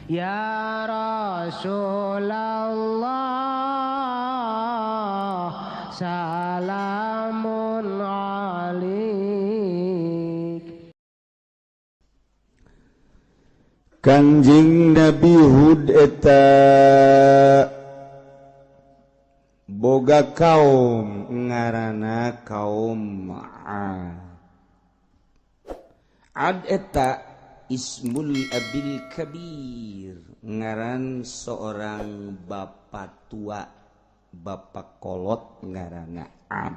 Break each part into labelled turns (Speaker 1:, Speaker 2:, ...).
Speaker 1: Ya Rasulullah salamun alik.
Speaker 2: Kanjeng Nabi Hud eta boga kaum ngaranna kaum Ad. Ad eta Ismul Abil Kabir, ngaran seorang bapak tua, bapak kolot ngaranna Ad.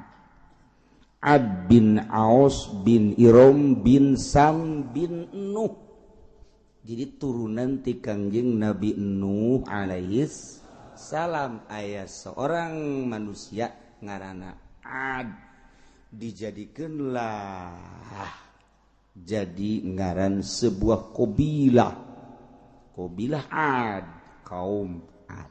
Speaker 2: Ad bin Aus bin Irom bin Sam bin Nuh. Jadi turunan ti Kangjeng Nabi Nuh alaihis salam aya seorang manusia ngaranna Ad, dijadikeunlah jadi ngaran sebuah qabilah, qabilah Ad, kaum Ad.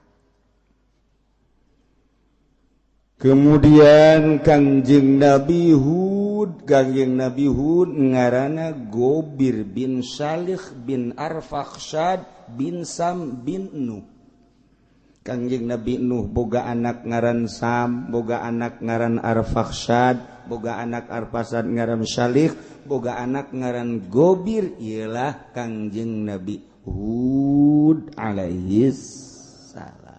Speaker 2: Kemudian Kangjeng Nabi Hud, Kangjeng Nabi Hud ngaranna Gobir bin Salih bin Arfakhshad bin Sam bin Nuh. Kangjeng Nabi Nuh boga anak ngaran Sam, boga anak ngaran Arfakhshad, boga anak Arfakhshad ngaran Salih, boga anak ngaran Gobir, ialah Kangjeng Nabi Hud alaihi salam.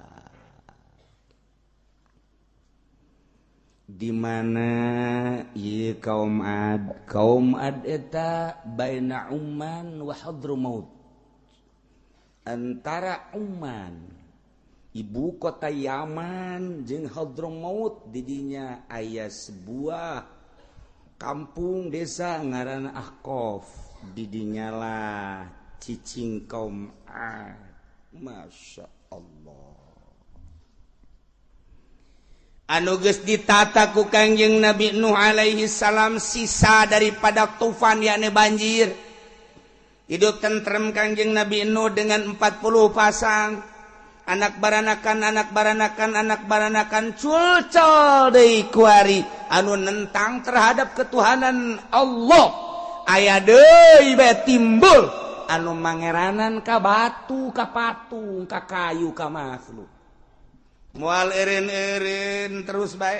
Speaker 2: Di mana ieu kaum Ad? Kaum Ad eta baina Umman wa Hadramaut. Antara Umman, ibu kota Yaman, jeung Hadramaut, didinya aya sebuah kampung desa ngaranna Ahqaf. Didinya lah cicing kaum Ad. Masya Allah. Anu geus ditata ku Kangjeng Nabi Nuh alaihi salam sisa daripada tufan yakni banjir. Hidup tentrem Kangjeng Nabi Nuh dengan 40 pasang anak baranakan, anak baranakan, anak baranakan, culcol deui kuari anu nentang terhadap ketuhanan Allah. Aya deui bae timbul anu mangeranan ka batu, ka patung, ka kayu, ka makhluk. Moal eureun-eureun terus bae.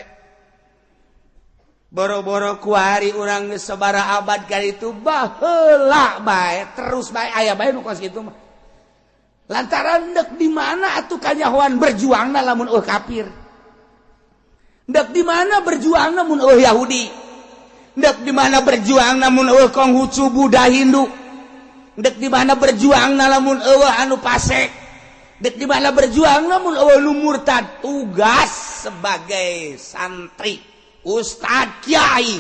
Speaker 2: Boro-boro kuari urang geus sabaraha abad ka ditu baheula bae terus bae aya bae nu kos kitu mah. Lantaran dek di mana atuh kanyahoan berjuangna lamun eueuh kafir. Dek di mana berjuangna mun eueuh Yahudi. Dek di mana berjuangna mun eueuh Konghucu, Buddha, Hindu. Dek di mana berjuangna lamun eueuh anu fasik. Dek di mana berjuang namun eueuh nu murtad. Tugas sebagai santri, ustad, kiai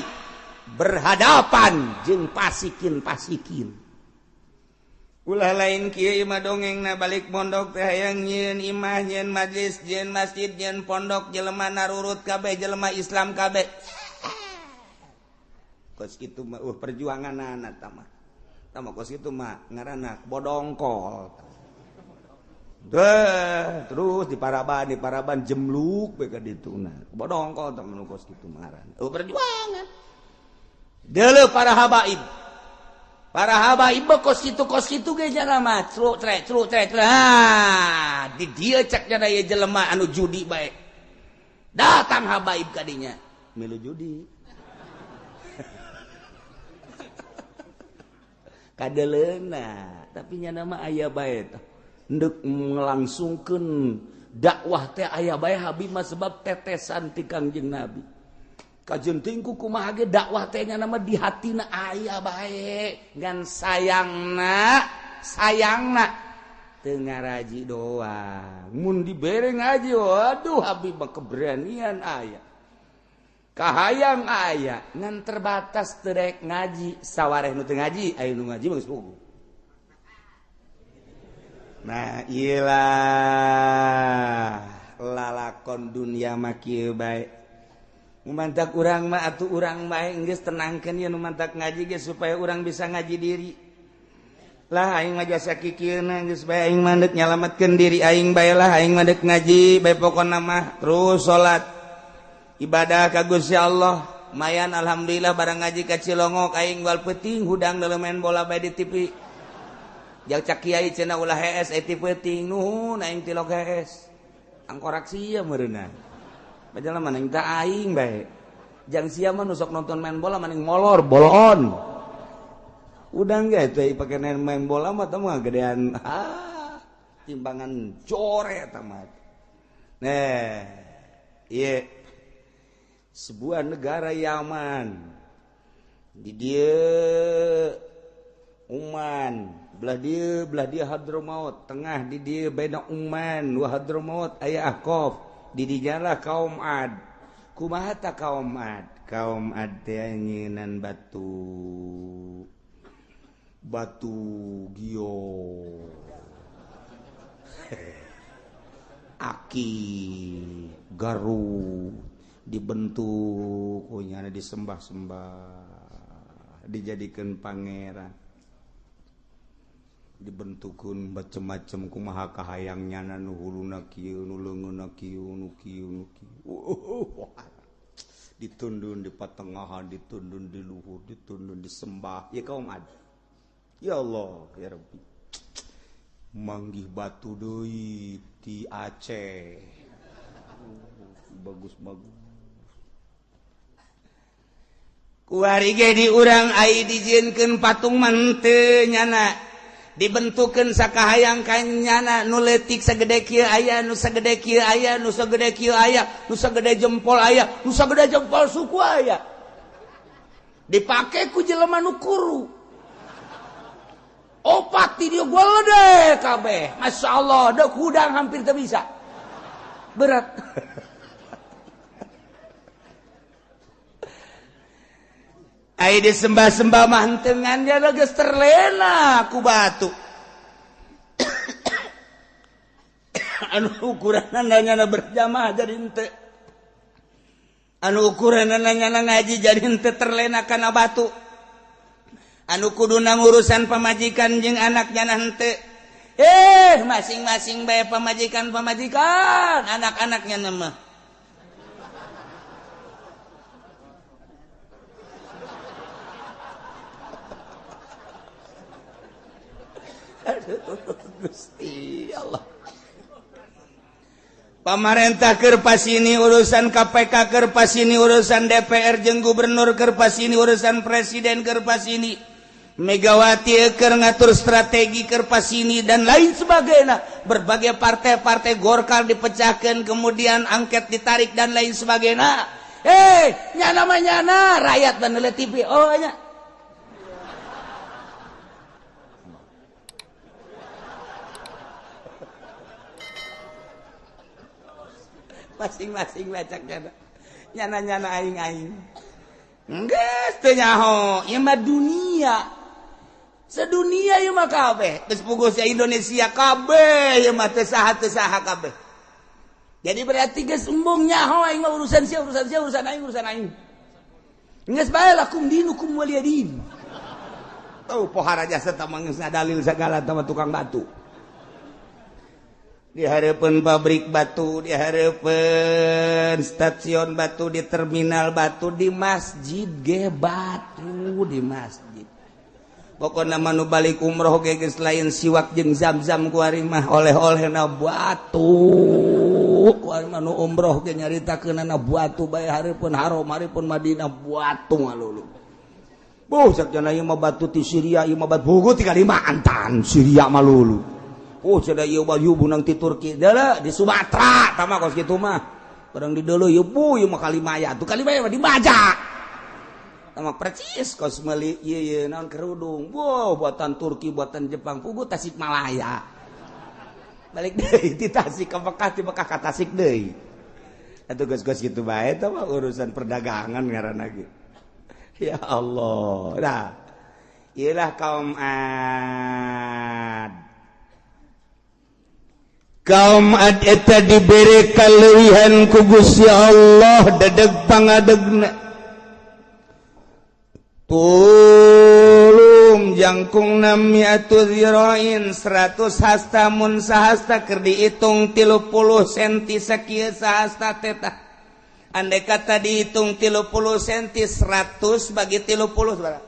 Speaker 2: berhadapan jeung pasikin-pasikin. Ulah lain kieu imah dongengna balik pondok teh hayang nyieun imah, nyieun majlis, nyieun masjid, nyieun pondok, jelema narurut kabeh, jelema Islam kabeh. Kos kitu mah perjuanganana tah mah. Tah mah kos kitu mah ngaranna bodongkol. Deh, terus di paraban jemluk bae ka dituna. Bodongkol tah mah kos kitu ngaranna. Perjuangan. Deuleu para habaib. Para habaib kos kitu ge nya mah cruk trek cruk trek. Ah, di dieu cek nya ieu jelema anu judi bae. Datang habaib ka dinya, milu judi. Kadeleuna, tapi nya mah aya bae tah. Ndek ngelangsungkeun dakwah teh aya bae habib mah sebab tetesan ti Kangjeng Nabi. Kajenting ku kumaha ge dakwah teh nya nama di hatina aya bae ngan sayangna sayangna teu ngaraji doang. Mun dibere ngaji waduh habib mah keberanian aya. Kahayang aya ngan terbatas teu rek ngaji sawareh nu teu ngaji aya nu ngaji mah geus puguh. Nah iyalah lalakon dunia mah kieu bae. Mantak urang mah atuh urang bae geus tenangkeun ye nu mantak ngaji ge supaya urang bisa ngaji diri. Lah aing mah jasa kikieuna geus bae aing mah deuk nyalametkeun diri aing bae lah aing mah deuk ngaji bae pokona mah terus salat ibadah ka Gusti Allah. Mayan alhamdulillah barang ngaji ka Cilongok aing wal peuting hudang dalam main bola bae di TV. Jang cak kiai cenah ulah hees eti peuting nuhun aing tilok hees. Angkorak sia meureunna. Padahal mah aing tah aing bae. Jang sia mah nu sok nonton main bola maning molor boloon. Udah enggak itu pakai main bola mah teh mah gedean. Ah, timbangan coret mah. Nah, ieu sebuah negara Yaman. Di dia Uman, belah dia Hadramaut, tengah di dia baina Uman wa Hadramaut aya Ahqaf, di dinya lah kaum Ad. Kumaha ta kaum Ad? Kaum Ad teh nyieunnan batu. Batu gio. Aki garu dibentuk kunyana disembah-sembah, dijadikan pangeran, dibentukun macem-macem kumaha kahayang nyana nu huluna kieu nu leungeunna kieu nu kieu nu kieu, ditundun di patengahan, ditundun di luhur, ditundun disembah ya kaum Ad. Ya Allah ya Rabbi, manggih batu deui di Aceh bagus-bagus. Kuari ge di urang ai dijieunkeun patung mah henteu nyana, dibentukeun sakahayang ka nyana, nu leutik sagede kieu aya, nu sagede kieu aya, nu sagede kieu aya, nu sagede jempol aya, nu sagede jempol suku aya. Dipake ku jelema nu kuru. Opat di dieu gede kabeh. Masyaallah, deuk hudang hampir teu bisa. Berat. Ai disembah-sembah mah henteu ngan dia geus terlena ku batu. Anu ukuranna nyana berjamaah jadi henteu. Anu ukuranna nyana ngaji jadi henteu terlena kana batu. Anu kuduna ngurusan pamajikan jeung anak nyana henteu. Masing-masing bae pamajikan-pamajikan, anak-anaknya mah. Aduh, Gusti Allah. Pamarentah keur pasini urusan KPK, keur pasini urusan DPR jeung gubernur, keur pasini urusan presiden, keur pasini Megawati keur ngatur strategi, keur pasini dan lain sebagainya. Berbagai partai-partai Golkar dipecahkan, kemudian angket ditarik dan lain sebagainya. Nyana mah nyana, rakyat dan TV. Oh nya. Masing-masing bacak nyana nyana-nyana aing-aing. Geus teu nyaho, ieu mah dunia. Sedunia ieu mah kabeh. Geus puguh sia Indonesia kabeh ieu mah teu saha kabeh. Jadi berarti geus embung nyaho aing mah urusan sia, urusan sia, urusan aing, urusan aing. Geus bae lakum dinukum waliyadin. Tuh pohara jasa tah mah geus ngadalil sagala tah tukang batu. Di hareupeun pabrik batu, di hareupeun stasiun batu, di terminal batu, di masjid ge batu, di masjid. Pokona mah nu balik umroh ge geus lain siwak jeung zam-zam ku ari mah oleh-olehna batu. Ku ari mah nu umroh ge nyaritakeunana batu bae hareupeun Haram, hareupeun Madinah batu ngalulu. Boh sakjana ieu mah batu ti Syria, ieu mah batu bugu ti Kalimantan, Syria mah lulu. Oh, sudah ieu baju bunang ti Turki, deuleu di Sumatera, tah mah kos kitu mah. Barang di deuleu ieu bu ieu mah Kalimaya, tuh Kalimaya mah dibaja. Tah mah percis kos meuli ieu ieu naon kerudung. Wow, buatan Turki, buatan Jepang, puguh Tasikmalaya. Balik deui ti Tasik ka Mekah, ti Mekah ka Tasik deui. Atuh geus-geus kitu bae tah mah urusan perdagangan ngaranna ge. Ya Allah. Nah, ieulah kaum Ad. Kaum Ad eta dibere kaleuwihan ku Gusti Allah dedeg pangadegna. Tulung jangkung mi'atu zira'in 100 hasta mun sahasta keur diitung 30 senti sakieu sahasta teh tah. Andai kata dihitung 30 senti 100 bagi 30 sabaraha?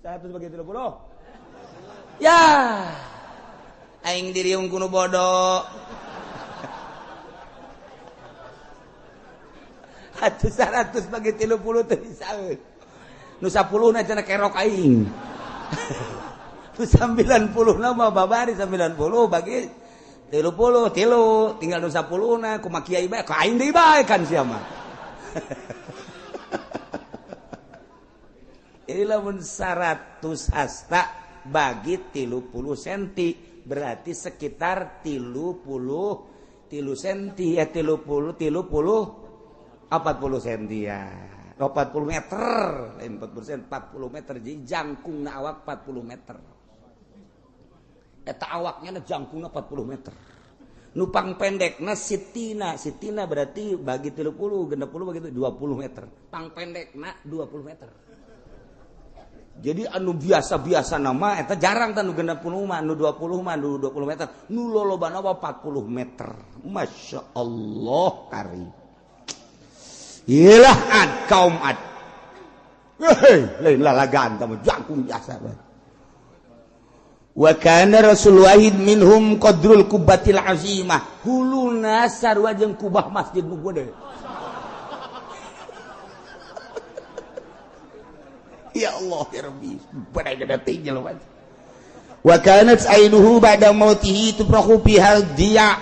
Speaker 2: 100 bagi 30? Ya aing diriung kuno bodoh. Atuh 100 bagi 30 teu bisa. Nu 10 na cenah kerok aing. Nu 90 na mah babari 90 bagi 30 tilu tinggal nu 10 na kumaha kiai bae ka aing deui bae kan sia mah. Jadi lamun 100 hasta bagi 30 senti berarti sekitar 33 senti ya 30 40 senti ya 40 meter 40 40 meter jadi jangkungna awak 40 meter eta awaknya jangkungna 40 meter nupang pendekna sitina sitina berarti bagi 30 60 bagi 20 meter pang pendekna 20 meter. Jadi anu biasa-biasa nama eta jarang tah nu 60 mah nu 20 mah nu 20 meter nu lolobana 40 meter. Masya Allah karim. Iyalah ad kaum ad. Hei, lain lalagan tah jangkung biasa bae. Wa kana rasul wahid minhum qadrul kubatil azimah. Huluna sarua jeung kubah masjid nu gede. Ya Allah ya Rabbi, gede tinggi jelema. Wa kanat ainuhu ba'da mautihi tubrahu bihal diya.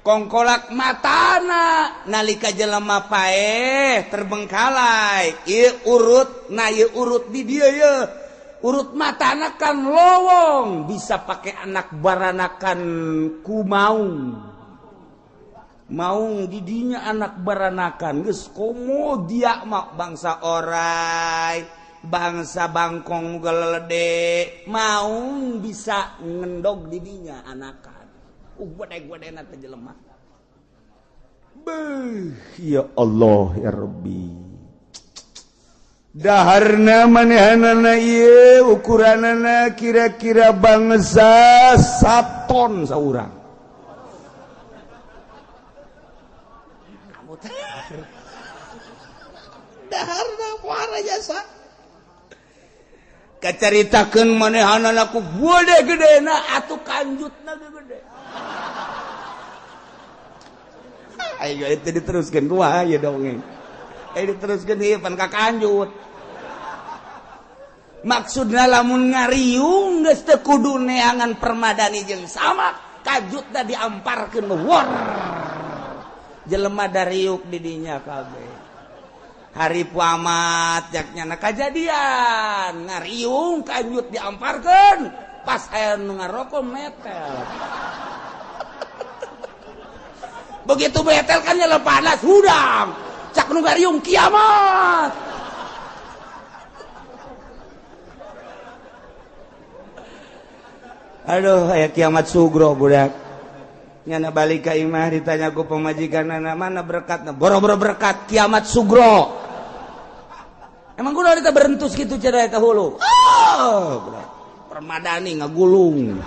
Speaker 2: Kongkolak matana nalika jelema paeh terbengkalai ieu urut na ieu urut di dieu ye urut matana kan lowong bisa pakai anak baranakan ku maung maung didinya anak baranakan geus komo dia mah bangsa orai bangsa bangkong gelede maung bisa ngendog didinya anakan. Gede-gede teh jelema. Beuh, ya Allah ya Rabbi. Daharna manehanana ieu ukuranana kira-kira bangsa saton saurang. Kamu teh. Daharna puara jasa. Kacaritakeun manehanana ku gede-gedena atuh kanjutna gede. Ayo itu diteruskan kumaha ya dongeng. Ayo diteruskan ieu pan ka kanjut. Maksudna lamun ngariung geus teu kudu neangan permadani jeung samak, kanjutna diamparkeun wor. Jelema dariuk di dinya kabeh. Hari puamat jaknya na kajadian ngariung kanjut diamparkeun pas aya nu ngaroko metel. Begitu betel kan nyala panas hudang cak nu ngariung kiamat. Aduh aya kiamat sugro budak. Nyana balik ka imah ditanya ku pamajikanna mana berkatna boro-boro berkat kiamat sugro. Emang kudu kita berentus kitu cenah eta hulu. Oh, budak. Permadani ngagulung.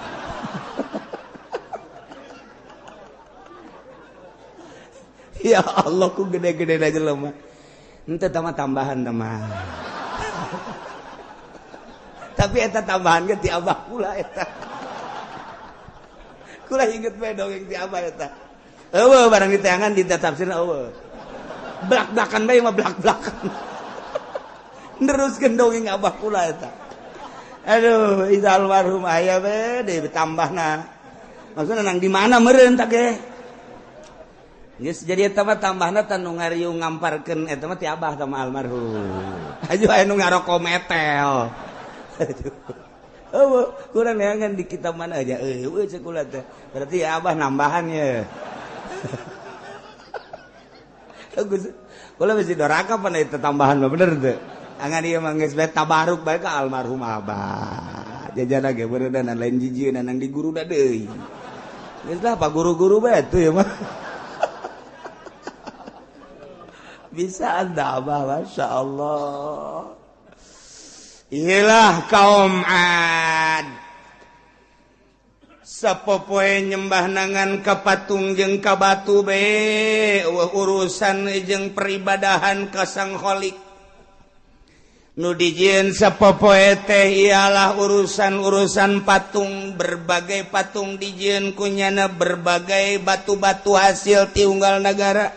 Speaker 2: Ya Allah ku gede-gede aja lemah. Ente tambah tambahan teman. Tapi eta tambahan ge ti abah kula eta. Kula inget bae dongeng ti abah eta. Eueuh barang diteangan ditetapsirna eueuh. Blak-blakan bae mah blak-blakan. Neruskeun dongeng abah kula eta. Aduh, iza almarhum aya we deui tambahna. Maksudna nang di mana meureun tah ge? Geus jadi eta mah tambahna tah nu ngariung ngamparkeun eta mah ti abah sama almarhum. Aduh aya nu ngaroko metel. Eueuh, kurang neangan di kitab mana aja. Eueuh ceuk kula teh. Berarti ya abah nambahan ye. Bagus. Kula bisi doraka pan eta tambahan mah bener teu. Angan ieu mah geus bae tabaruk bae ka almarhum abah. Jajana ge beureunan lain jijieun nang di guruna deui. Geus lah pak guru-guru bae atuh ieu mah. Bisa anda abah, Masya Allah. Iyalah kaum Ad. Sapopoe nyembah nangan ka patung jeung ka batu be, urusan jeung peribadahan ka Sang Khalik. Nu dijieun sapopoe teh ialah urusan-urusan patung, berbagai patung dijieun kunyana, berbagai batu-batu hasil ti unggal nagara.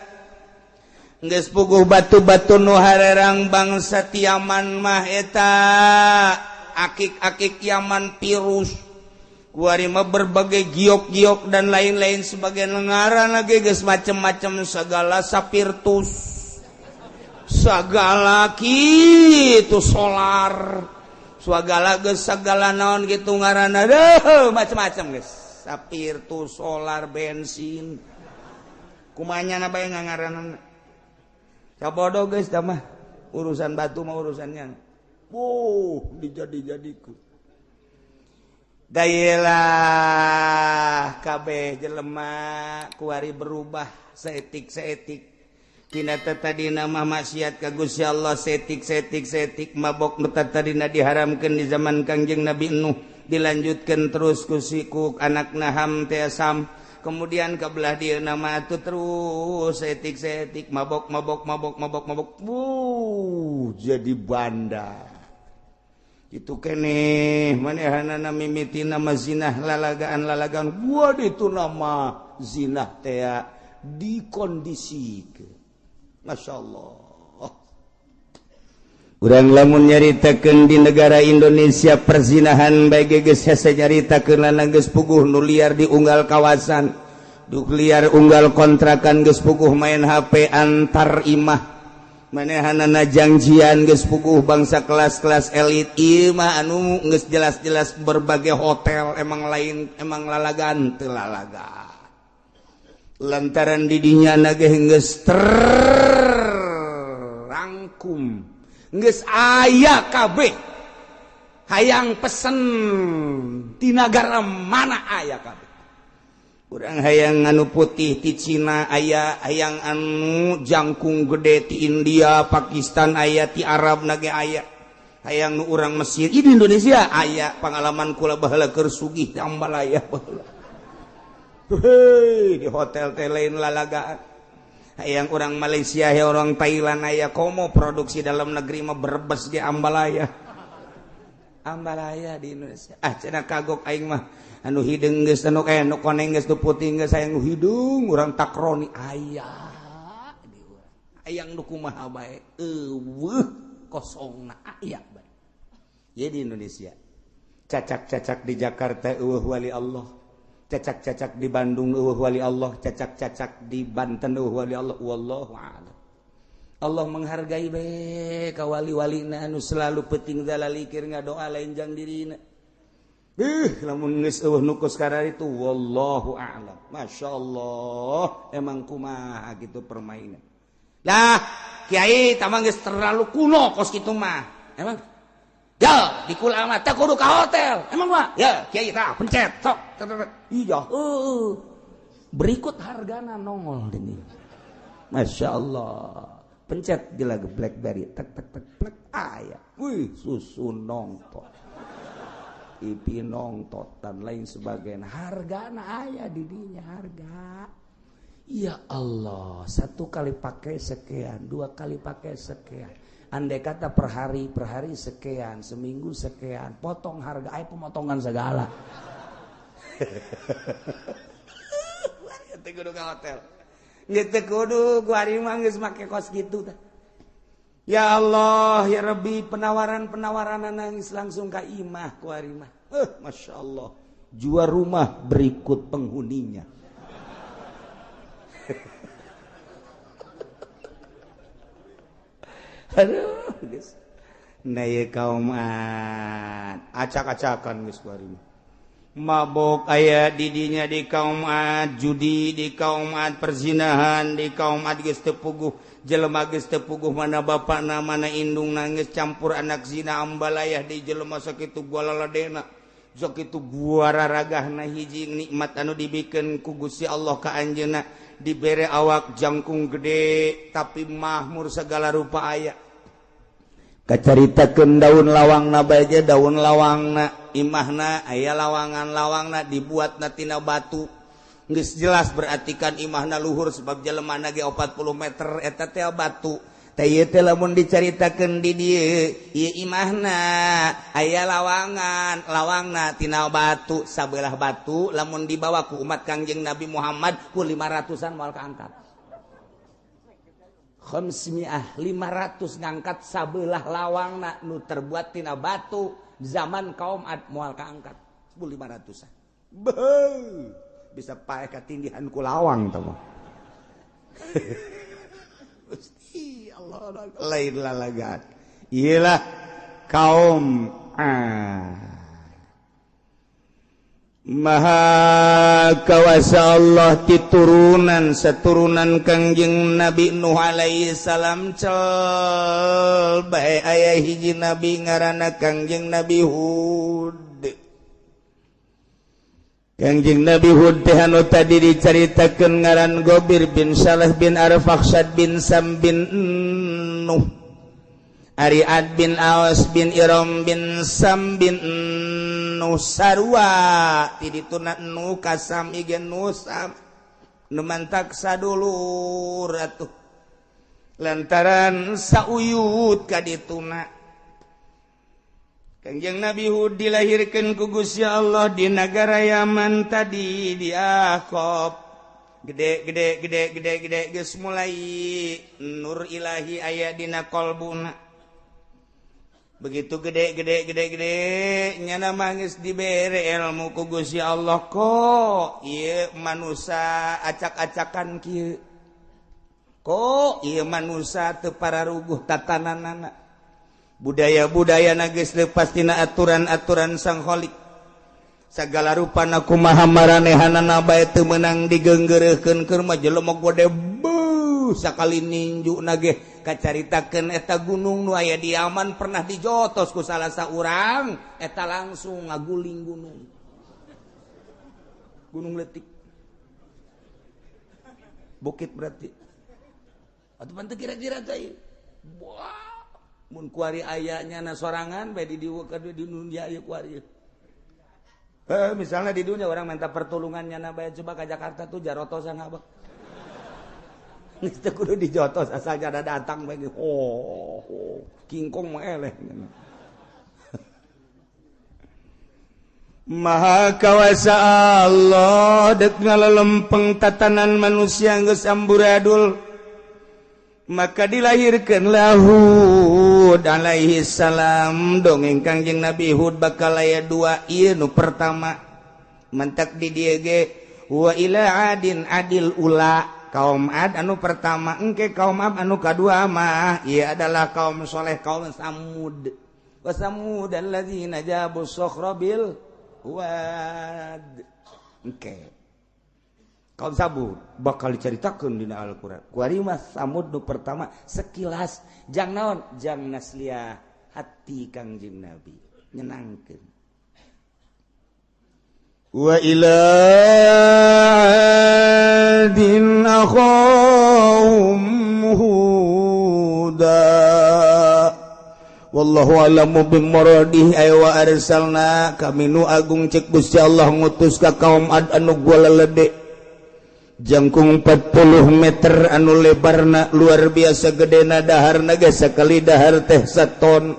Speaker 2: Geus puguh batu-batu nu harerang bangsa ti Yaman mah eta akik-akik Yaman pirus. Kuari mah berbagai giok-giok dan lain-lain sebagian ngaran lagi geus macem-macem segala sapirtus. Segala kitu solar, segala geus segala naon gitu ngaranna deuh macem-macem geus. Sapir tu solar bensin. Kumanya na bae ngaranna. Sabodo geus tah mah urusan batu mah urusannya. Wuh, dijadi-jadiku. Dayelah kabeh jelema kuari berubah seetik-seetik. Tina tadi nama maksiat ka Gusti Allah setik setik setik mabok nu tadina diharamkeun di zaman Kangjeng Nabi Nuh dilanjutkeun terus ku siku anakna Ham teh Sam kemudian ka belah dieu nama atuh terus setik setik mabok mabok mabok mabok mabok wuh jadi banda itu keneh manehanana mimiti nama zinah lalagaan lalagaan wah itu nama zinah teh dikondisikeun. Masya Allah. Urang lamun nyaritakeun di negara Indonesia perzinahan bae geus hese nyaritakeun lana geus puguh nu liar di unggal kawasan, duk liar unggal kontrakan geus puguh main HP antar imah. Manehanana jangjian geus puguh bangsa kelas-kelas elit imah anu geus jelas-jelas berbagai hotel emang lain emang lalagan teu lalagan. Lantaran didinya nage geus terangkum geus aya kabeh hayang pesen di nagara mana aya kabeh urang hayang anu putih ti Cina aya hayang anu jangkung gede ti India Pakistan aya ti Arab nage aya hayang nu urang Mesir di Indonesia aya pengalaman kula baheula keur sugih di Ambalaya baheula. Hei, di hotel teh lain lalagaan. Hayang orang Malaysia, hayang orang Thailand aya komo produksi dalam negeri mah Brebes ge Ambalaya. Ambalaya di Indonesia. Ah cenah kagok aing mah anu hideung geus anu nu koneng geus nu putih geus hayang nu hideung urang takroni aya. Hayang nu kumaha bae eueuh kosongna aya bae. Ye di Indonesia. Cacak-cacak di Jakarta eueuh wali Allah. Cacak-cacak di Bandung eueuh wali Allah, cacak-cacak di Banten eueuh wali Allah, wallahu a'lam. Allah menghargai bae ka wali-walina anu selalu penting zalalikir ngadoa lain jang dirina. Beuh lamun geus eueuh nu kos kararitu wallahu a'lam. Masyaallah, emang kumaha gitu permainan. Lah, kiai tamang geus terlalu kuno kos kitu mah. Emang ya, di kula mah teh kudu ka hotel. Emang mah? Ya, kiai tah pencet sok. Iya, berikut hargana nongol ini. Masya Allah. Pencet di lagu BlackBerry, tek tek tek plek aya. Wih, susu nongtot. Ipi nongtot dan lain sebagainya. Hargana aya di dinya harga. Ya Allah, satu kali pakai sekian, dua kali pakai sekian. Andai kata per hari sekian, seminggu sekian, potong harga, ayo pemotongan segala. Teu kudu ka hotel. Geus teu kudu kuari mah geus make kos kitu tah. Ya Allah, ya Rabbi, penawaran-penawaran nangis langsung ka imah kuari mah. Masya Allah. Jual rumah berikut penghuninya. Aduh, geus. Nah, ye kaum acak-acakan geus kuari mah. Mabok aya didinya di kaum Ad, judi di kaum Ad, perzinahan di kaum Ad geus teu puguh, jelema geus teu puguh mana bapakna mana indungna geus campur anak zina ambalayah di jelema sakitu gua laladena sakitu gua raragahna hiji nikmat anu dibikeun ku Gusti Allah ka anjeunna dibere awak jangkung gede tapi mahmur segala rupa aya. Kacaritakeun daun lawangna bae ge daun lawangna imahna aya lawangan lawangna dibuatna tina batu geus jelas berarti kan imahna luhur sebab jelemana ge 40 meter eta teh batu Teh ieu teh lamun dicaritakeun di dieu ieu imahna aya lawangan, lawangna tina batu, sabelah batu lamun dibawa ku umat Kangjeng Nabi Muhammad ku 500-an moal kaangkat. Khamsmiah 500 ngangkat sabelah lawangna nu terbuat tina batu zaman kaum Ad moal kaangkat 500-an. Beuh, bisa paeh katindihan ku lawang tah mah. Gusti Allah lain lalagan. Iyalah kaum Ad. Maha kawasa Allah titurunan seturunan Kangjeng Nabi Nuh alaihi salam cel bae aya hiji nabi ngaranna Kangjeng Nabi Hud. Kangjeng Nabi Hud teh anu tadi dicaritakeun ngaran Gobir bin Saleh bin Arfakhsad bin Sam bin Nuh. Ari Ad bin Awas bin Iram bin Sam bin Nuh sarua ti dituna nu kasam igen nu sam nu mantak sadulur atuh lantaran sauyut ka dituna. Kangjeng Nabi Hud dilahirkeun ku Gusti Allah di nagara Yaman tadi di Ahqaf. Gede gede gede gede gede geus mulai nur ilahi aya dina qalbuna. Begitu gede gede gede gede nyana mangis dibere ilmu ku Gusti Allah kok ieu manusa acak-acakan kieu. Kok ieu manusa teu pararuguh tatananana. Budaya-budaya geus leupas tina aturan-aturan Sang Khalik. Sagala rupana kumaha maranehanana bae teu meunang digeunggeureuhkeun keur mah jelema gede beuh sakali ninju nage kacaritakeun eta gunung nu aya di Yaman pernah dijotos ku salah saurang eta langsung ngaguling gunung. Gunung leutik. Bukit berarti. Atuh pan teu kira-kira teh. Wah, mun kuari aya nya na sorangan bae di dieu ka di dunia ieu kuari. Misalnya di dunia orang minta pertolongannya na bae coba ke Jakarta tuh jarotosan abah. Geus teu kudu dijotos asal jada datang bae. Oh, oh, kingkong mah eleh. Maha kawasa Allah dek ngalelempeng tatanan manusia geus amburadul. Maka dilahirkan Hud alaihi salam dongeng Kangjeng Nabi Hud bakal aya dua ieu nu pertama mentak di dieu ge wa ila adin adil ula kaum Ad anu pertama engke kaum Ab anu kadua mah ieu adalah kaum soleh kaum Samud wa samud alladzina jabu sakhra bil wad engke kaum Samud bakal diceritakeun dina Al-Qur'an. Kuari mah Samud nu pertama sekilas jang naon jang nasliah hati Kangjeng Nabi nyenangkeun. Wa ila adin akhahum huda wallahu alamu bimuradihi ay wa arsalna kami nu agung cek Gusti Allah ngutus ka kaum Ad anu gua lelede jangkung 40 meter anu lebarna luar biasa gedena daharna ge sakali dahar teh saton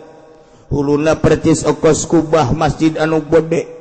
Speaker 2: huluna percis okos kubah masjid anu gede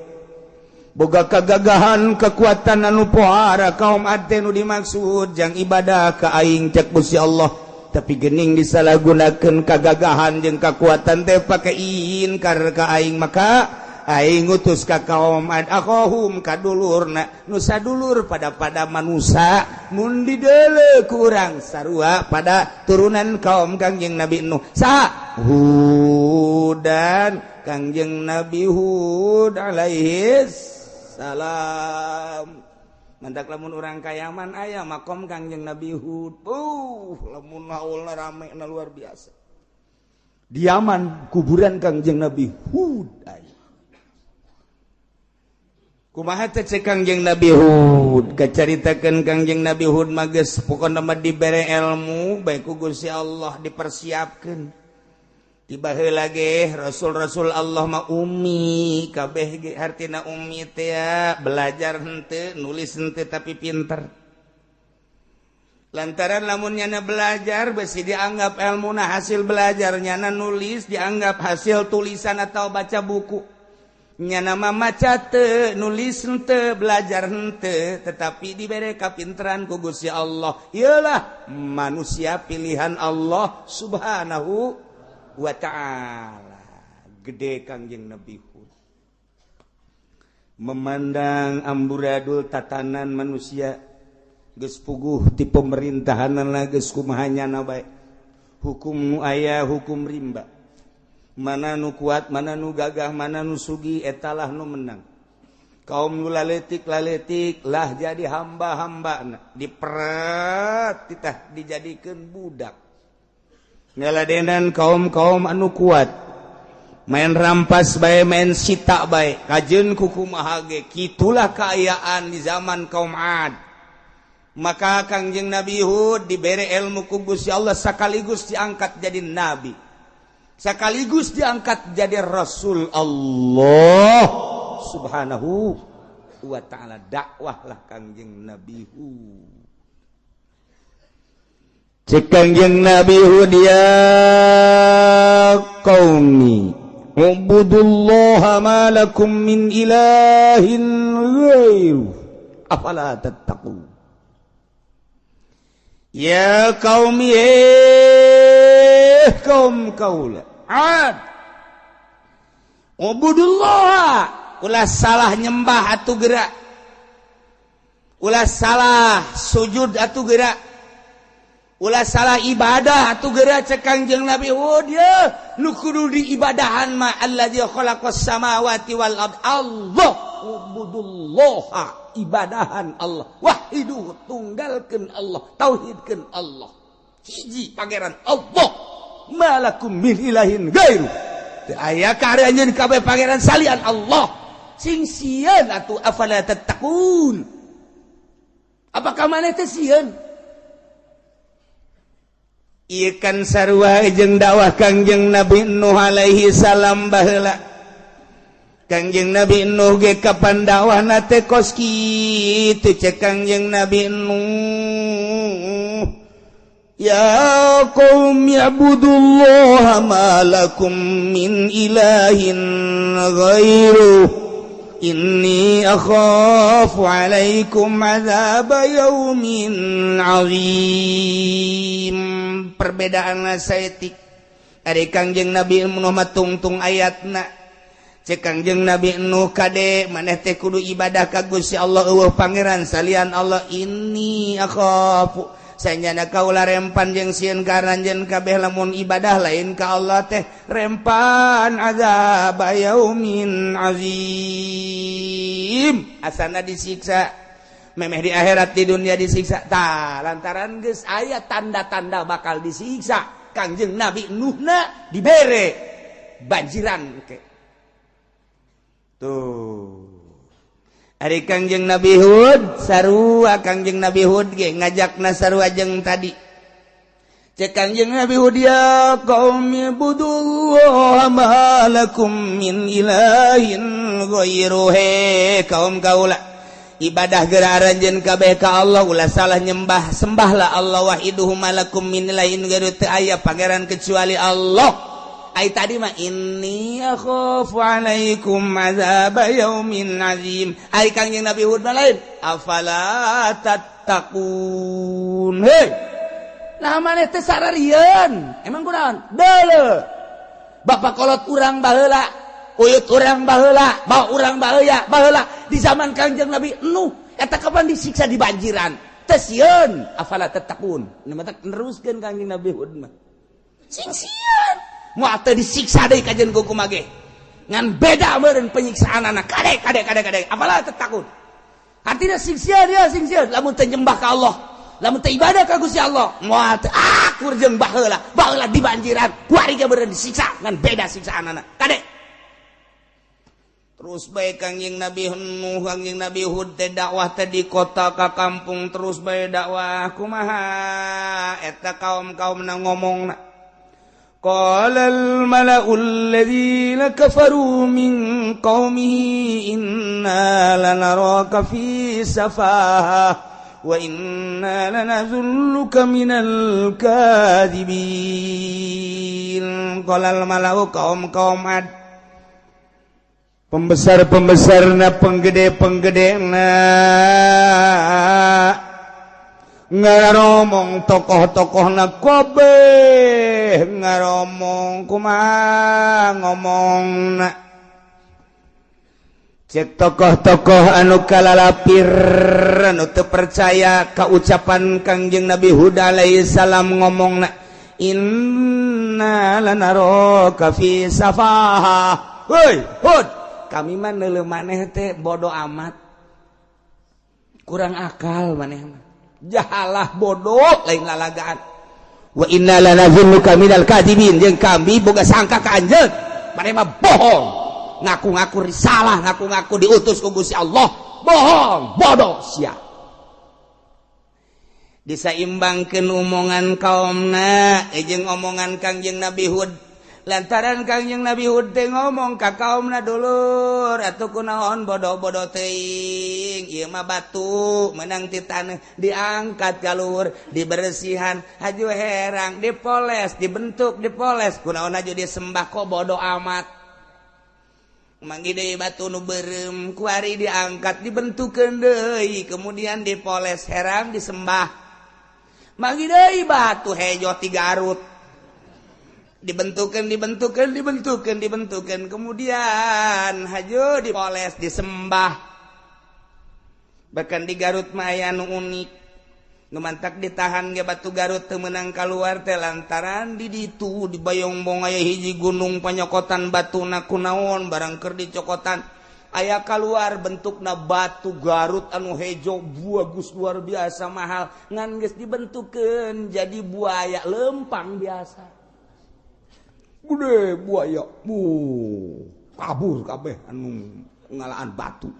Speaker 2: boga kagagahan kekuatan anu pohara kaum Ad teh nu dimaksud jang ibadah ka aing cek Gusti Allah tapi gening disalahgunakeun kagagahan jeung kakuatan teh pake inkar ka aing maka aing ngutus ka kaum Ad akhahum kadulurna nu sadulur pada manusa mun dideuleu ku urang sarua pada turunan kaum Kangjeng Nabi Nuh saha Hudan Kangjeng Nabi Hud alaihi salam. Mantak lamun urang ka Yaman aya makom Kangjeng Nabi Hud. Lamun haulna rame na luar biasa. Di Yaman kuburan Kangjeng Nabi Hud aya. Kumaha teh cek Kangjeng Nabi Hud kacaritakeun Kangjeng Nabi Hud mah geus pokona mah dibere ilmu bae ku Gusti Allah dipersiapkeun. Tiba heula ge rasul-rasul Allah mah ummi kabeh ge hartina ummi teh belajar henteu nulis henteu tapi pinter. Lantaran lamun nyana belajar besi dianggap ilmu na hasil belajar, nyana nulis dianggap hasil tulisan atau baca buku. Nyana mah maca teu, nulis henteu, belajar henteu, tetapi dibere kapinteran ku Gusti Allah. Iyalah manusia pilihan Allah Subhanahu wa ta'ala. Gede Kangjeng Nabi Hud. Memandang amburadul tatanan manusia geus puguh ti pemerintahanna geus kumaha nyana bae. Hukum nu aya hukum rimba. Mana nu kuat, mana nu gagah, mana nu sugih etalah nu menang. Kaum nu laletik-laletik lah jadi hamba-hamba diperet titah dijadikeun budak. Ngaladenan kaum-kaum anu kuat main rampas bae, main sita bae, kajeun ku kumaha ge. Kitulah kaayaan di zaman kaum Ad. Maka Kangjeng Nabi Hud dibere ilmu ku Gusti Allah sekaligus diangkat jadi nabi, sekaligus diangkat jadi rasul Allah Subhanahu wa ta'ala. Dakwahlah Kangjeng Nabi Hud. Cek Kangjeng Nabi Hud, ya qaumi ubudullaha ma lakum min ilahin ghairuh afala tattaqun. Ya qaumi, kaum kaula Ad, ubudullah, ulah salah nyembah atuh gerak, ulah salah sujud atuh gerak, ulah salah ibadah atuh gerak. Cek Kangjeng Nabi Hud, ya nu kudu diibadahan ma allazi khalaqas samawati wal ard, Allah. Ubudullah, ibadahan Allah, wahidu, tunggalkeun Allah, tauhidkeun Allah, hiji pangeran Allah, malakum min ilahin ghairu, teu aya ka anjeun kabeh pangeran salian Allah. Sing sieun atuh, afala tattaqun, apakah maneh teh sieun? Ieu kan sarua jeung dakwah Kangjeng Nabi Nuh alaihi salam baheula. Kangjeng Nabi Nuh ge kapan dakwahna teh kos kitu. Cek Kangjeng Nabi Nuh, ya qaum i'budullaha ma lakum min ilahin ghairuh inni akhafu alaikum adzab yaumin azim. Perbedaan saeutik ari Kangjeng Nabi Nuh mah tungtung ayatna. Cek Kangjeng Nabi Nuh, kade maneh teh kudu ibadah ka Gusti Allah, eueuh pangeran salian Allah. Inni akhafu, sanyana kaula rempan jeung sieun ka aranjeun kabeh lamun ibadah lain ka Allah teh rempan azab yaumin azim. Asana disiksa memeh di akhirat, di dunia disiksa. Tah lantaran geus aya tanda-tanda bakal disiksa, Kangjeng Nabi Nuhna dibere banjiran ke. Tuh. Ari Kangjeng Nabi Hud sarua, Kangjeng Nabi Hud ge ngajakna sarua jeung tadi. Cek Kangjeng Nabi Hud, ya qaumi budullaha ma lakum min ilahin ghairuh, kaum kaula ibadah geura aranjeun kabeh ka Allah, ulah salah nyembah, sembahlah Allah wahiduhu malakum min ilahin ghairuh, teu aya pangeran kecuali Allah. Ai tadi mah inni akhafu alaikum azab yaumin azim. Ai Kangjeng Nabi Hud mah lain, afala tattaqun. Hei, nah maneh teh sararieun, emang kunaon? Deuleu. Bapak kolot urang baheula, uyut urang baheula, bawa urang baheula, baheula di zaman Kangjeng Nabi Nuh eta kapan disiksa di banjiran. Teu sieun, afala tattaqun. Nu matak neruskeun Kangjeng Nabi Hud mah. Sing sieun. Moal teu disiksa deui kajeun ku kumaha ge. Ngan beda meureun penyiksaanana. Kade kade kade kade. Afala tattaqun. Artinya sing sieun ya, sing sieun lamun teu nyembah ka Allah, lamun teu ibadah ka Gusti Allah, moal teu akur jeung baheula. Baheula dibanjiran, kuari ge meureun disiksa ngan beda siksaanana. Kade. Terus bae Kangjeng Nabi Nuh, Kangjeng Nabi Hud teh dakwah teh di kota ka kampung, terus bae dakwah kumaha eta kaum-kaumna ngomongna. Qala al-mala'u alladhina kafaru min qaumihi inna lanaraka fi safahah Wa inna lanazunnuka minal kadzibin. Qalal malau kaum-kaum Ad, pembesar-pembesarna, penggede-penggedena ngaromong, tokoh-tokohna kabeh ngaromong. Kumaha ngomongna? Cek tokoh-tokoh anu kalalapir, anu teu percaya ka ucapan Kangjeng Nabi Hud alaihi salam, ngomongna, inna lanaraka fi safaha. Hoi Hud, kami mah neuleuh maneh teh bodoh amat, kurang akal maneh mah, jahalah, bodoh, lain lalagaan. Wa inna lanazunnuka minal kadibin, jeung kami boga sangka ka anjeun maneh mah bohong, ngaku-ngaku risalah, ngaku-ngaku diutus ku Gusti Allah, bohong, bodoh sia. Disaimbangkeun omongan kaumna jeung omongan Kangjeng Nabi Hud, lantaran Kangjeng Nabi Hud teh ngomong ka kaumna, dulur atuh kunaon bodoh-bodoh teuing, ieu mah batu menang ti taneuh, diangkat ka luhur, dibersihan, haju herang, dipoles, dibentuk, dipoles, kunaon haju disembah, kok bodoh amat. Manggih deui batu nu beureum, kuari diangkat, dibentukeun deui, kemudian dipoles, herang, disembah. Manggih deui batu hejo ti Garut, dibentukan, dibentukan, dibentukan, dibentukan, kemudian haju dipoles, disembah. Bahkan di Garut mah aya nu unik, nu mantak ditahan ge batu Garut teu meunang kaluar teh lantaran di ditu di Bayongbong aya hiji gunung panyokotan batuna. Kunaon barang keur dicokotan aya kaluar bentukna batu Garut anu hejo, bagus, luar biasa mahal, ngan geus dibentukeun jadi buaya lempang biasa, gede buaya bu, kabur kabeh anu ngalaan batu.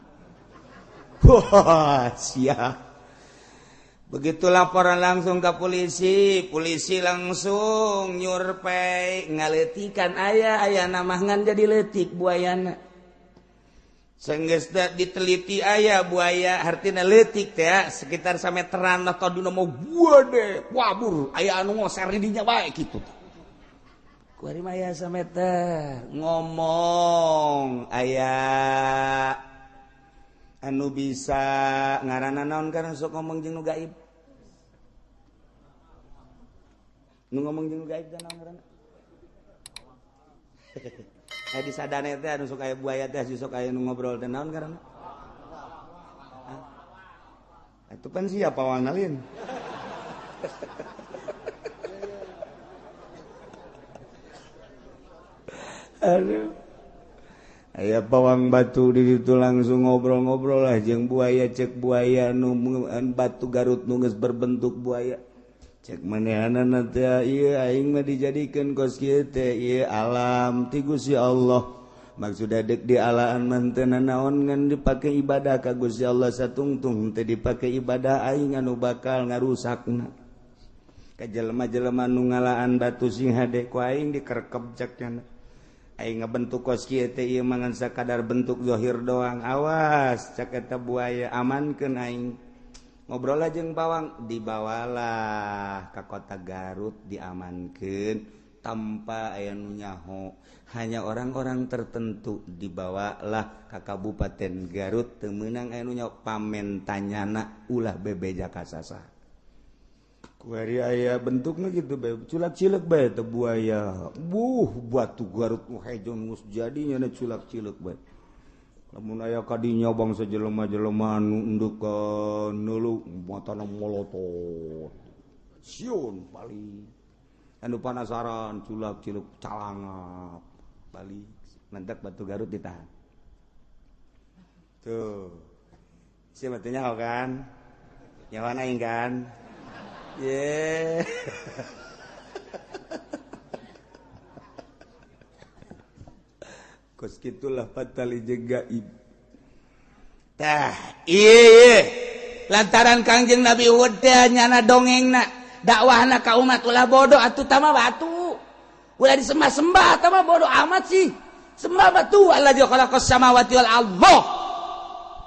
Speaker 2: Wah, siap. Begitu laporan langsung ke polisi, polisi langsung nyurpei, ngaleutikan, aya aya nama ngan jadi leutik buayana. Senggeus diteliti aya buaya, hartina leutik teh sekitar sameteran lah, tadina mah gede, kabur, aya anu ngoser di dinya bae kitu. Kuari mah aya sameter, ngomong aya anu bisa ngaranna naon karena sok ngomong jeung nu gaib. Nu ngomong jeung nu gaib teh naon ngaranna? Eh, di sadane teh anu sok aya buaya teh, sok aya nu ngobrol teh naon ngaranna? Itu pan siapa wanalin? Aduh. Aya pawang batu di situ langsung ngobrol-ngobrol lah jeung buaya. Cek buaya nu batu Garut nu geus berbentuk buaya, cek manehanana teh, ieu aing mah dijadikeun kos kieu teh, ieu alam ti Gusti Allah, maksudna deuk dialaan mah teu nanaon ngan dipake ibadah ka Gusti Allah, satungtung teu dipake ibadah aing anu bakal ngarusakna. Ka jelema-jelema nu ngalaan batu sing hade ku aing dikerkep, cek nya. Aing ngabentuk kos kieu teh ieu mah ngan sakadar bentuk zahir doang, awas, cek eta buaya, amankeun aing. Ngobrol jeung pawang, dibawalah ka kota Garut, diamankeun tanpa aya nu nyaho, hanya orang-orang tertentu. Dibawalah ka Kabupaten Garut, teu meunang aya nu nyaho, pamentanyana ulah bebeja ka sasah. Kuari aya bentukna gitu bae, culak-cilek bae teh buaya. Buh, batu Garut nu hejo geus jadi nya culak-cilek bae. Lamun aya kadinya bangsa jelema-jelema anu endeukeun neuleuh matana molotot. Sieun balik. Anu panasaran culak-cilek calangap balik. Mantak batu Garut ditahan. Tuh. Sia mah teu nyaho kan? Nyaho aing kan? Yeah. Kos gitulah patali jeung gaib. Tah, iya. Lantaran Kangjeng Nabi Hud teh nyana dongengna, dakwahna ka umat ulah bodoh atuh tama batu. Ulah disembah-sembah tama, bodoh amat sih. Sembah batu, alladzi khalaqas samawati wal ardh.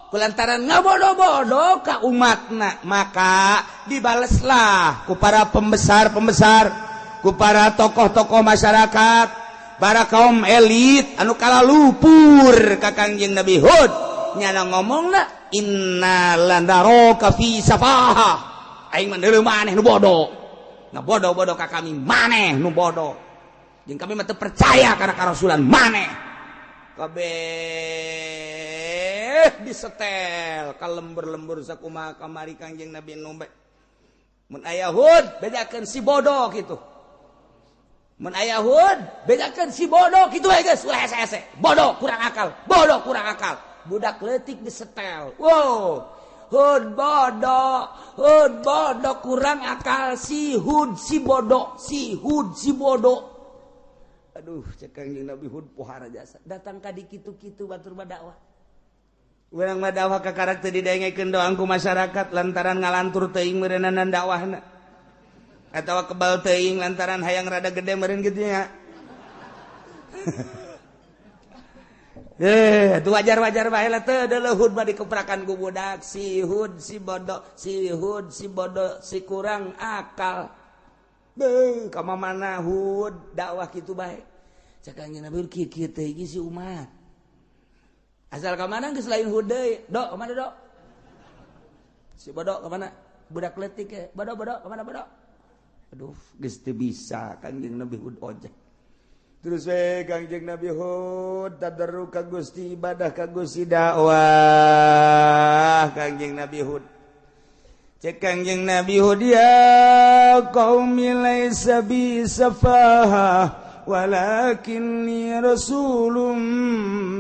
Speaker 2: Kulantaran ngabodoh-bodoh ka umatna, maka dibaleslah ku para pembesar-pembesar, ku para tokoh-tokoh masyarakat, para kaum elit anu kala lupur ka Kangjeng Nabi Hud. Nyana ngomongna inna lanaraka fi safaha. Aing mah deuleu maneh nu bodoh. Ngabodoh-bodoh ka kami maneh nu bodoh. Jeung kami mah teu percaya kana karasulan maneh. Kabeh disetel ka lembur-lembur sakumaha kamari Kangjeng Nabi Nuh. Mun aya Hud bedakeun si bodoh kitu. Mun aya Hud bedakeun si bodoh kitu we geus ulah hese-hese. Bodoh kurang akal, bodoh kurang akal. Budak leutik disetel. Wow. Hud bodoh, Hud bodoh kurang akal, si Hud si bodoh, si Hud si bodoh. Aduh, cek Kangjeng Nabi Hud pohara jasa. Datang ka dikitu-kitu batur mah dakwah. Urang mah dakwah ka karakter didengekeun doang ku masyarakat lantaran ngalantur teuing meureunana dakwahna. Atawa kebal teuing lantaran hayang rada gede meureun kitu nya. Itu wajar-wajar bae lah teu deuleuh Hud mah dikeprakan ku budak si Hud si bodoh, si Hud si bodoh, si kurang akal. Beuh, ka mana Hud dakwah kitu bae. Cek Kangjeng Nabi Hud kieu-kieu teh si umat. Asal ka mana geus lain Hud deui. Dok, ka mana dok? Si bodoh ka mana? Budak leutik ke. Bodoh, bodoh, ka mana bodoh? Aduh, geus teu bisa Kangjeng Nabi Hud ojek. Terus we Kangjeng Nabi Hud tadarru ka Gusti, ibadah ka Gusti, dakwah Kangjeng Nabi Hud. Cek Kangjeng Nabi Hud ya qaumi laisa bi safaha walakinni rasulun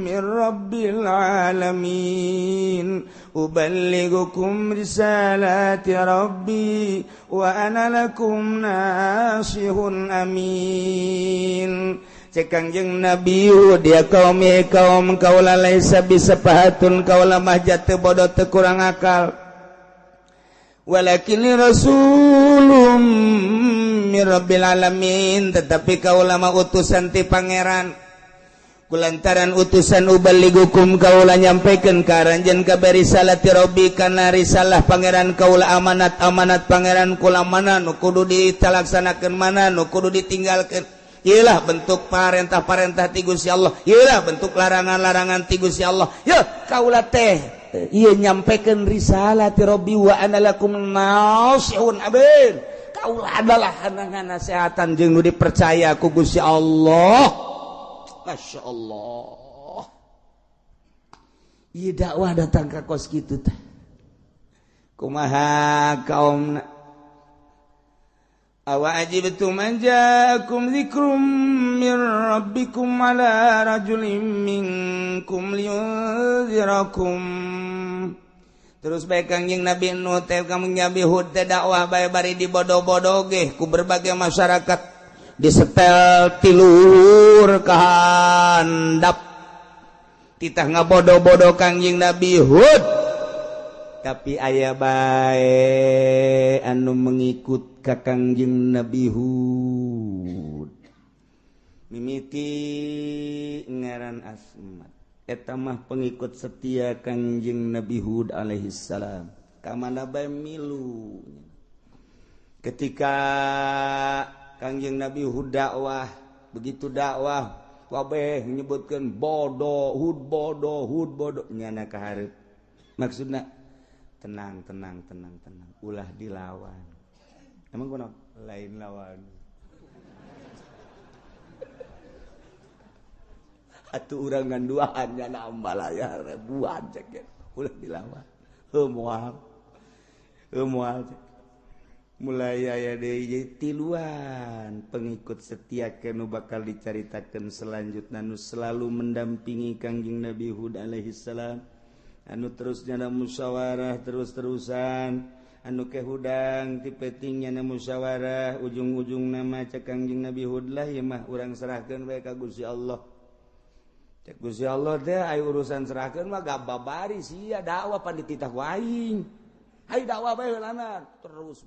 Speaker 2: min rabbil alamin uballighukum risalati rabbi wa ana lakum nasihun amin. Cek Kangjeng Nabi Hud ya qaumi kaum kaula laisa bisafahatun kaula mah jatuh bodoh teu kurang akal. Walakinni rasulun min rabbil alamin, tetapi kaula mah utusan ti pangeran. Kulantaran utusan ubaligukum kaula nyampaikan ka aranjeun ka risalati rabbi kana risalah pangeran kaula, amanat-amanat pangeran kula mana nu kudu ditalaksanakeun mana nu kudu ditinggalkeun. Iyalah bentuk parentah-parentah ti Gusti Allah, iyalah bentuk larangan-larangan ti Gusti Allah. Yeuh kaula teh ieu nyampaikan risalah ti rabbi wa ana lakum nasihun amin. Kaula adalah hanangan nasihatan jeung nu dipercaya ku Gusti Allah. Masya Allah. Ieu dakwah datang ka kos kitu teh. Kumaha kaumna? Awa ajibtum an ja'akum dzikrum min rabbikum ala rajulin minkum liyunzirakum. Terus bae Kangjeng Nabi Nuh teh Kangjeng Nabi Hud teh dakwah bae bari dibodoh-bodoh ge ku berbagai masyarakat, disetel tiluhur ka handap. Titah ngabodoh-bodoh Kangjeng Nabi Hud, tapi aya bae anu mengikut ka Kangjeng Nabi Hud. Mimiti ngaran Asmat, eta mah pengikut setia Kangjeng Nabi Hud alaihi salam. Ka mana bae milu. Ketika Kangjeng Nabi Hud dakwah, begitu dakwah kabeh menyebutkeun bodoh, Hud bodoh, Hud bodoh, nyana ka hareup. Maksudna tenang, tenang, tenang, tenang, ulah dilawan. Emang kunaon? Lain lawan. Atuh urang ngan duaan nyana ambalaya ribuan cek ulah dilawan. Heuh moal. Heuh moal. Mulai aya deui tiluan pengikut setia nu bakal dicaritakeun selanjutna nu selalu mendampingi Kangjeng Nabi Hud alaihi salam, anu terus nyana musyawarah terus-terusan, anu kehudang ti peting nyana musyawarah, ujung-ujung nama cek Kangjeng Nabi Hud lah ieu mah urang serahkeun bae ka Gusti Allah. Cek Gusti Allah teh aya urusan serahkeun mah gababari sia dakwah pan dititah ku aing. Hayu dakwah bae heulana terus.